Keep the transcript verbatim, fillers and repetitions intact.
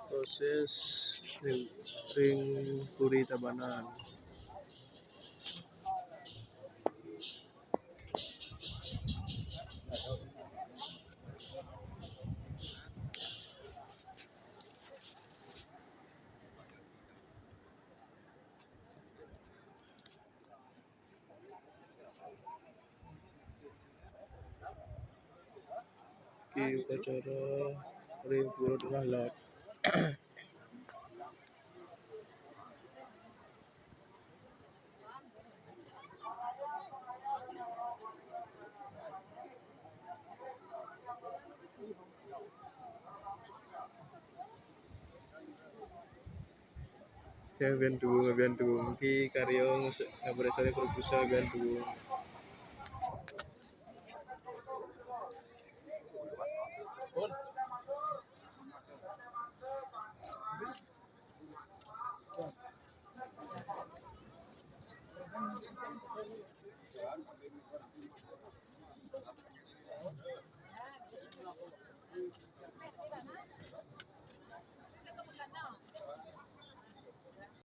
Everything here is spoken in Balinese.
Proses ring, ring puri Tabanan. Ki upacara ring pura Tanah Laut. Ya, bian tuung, bian tuung. Ki karya nge-, ngabarasai proposal bian tuung.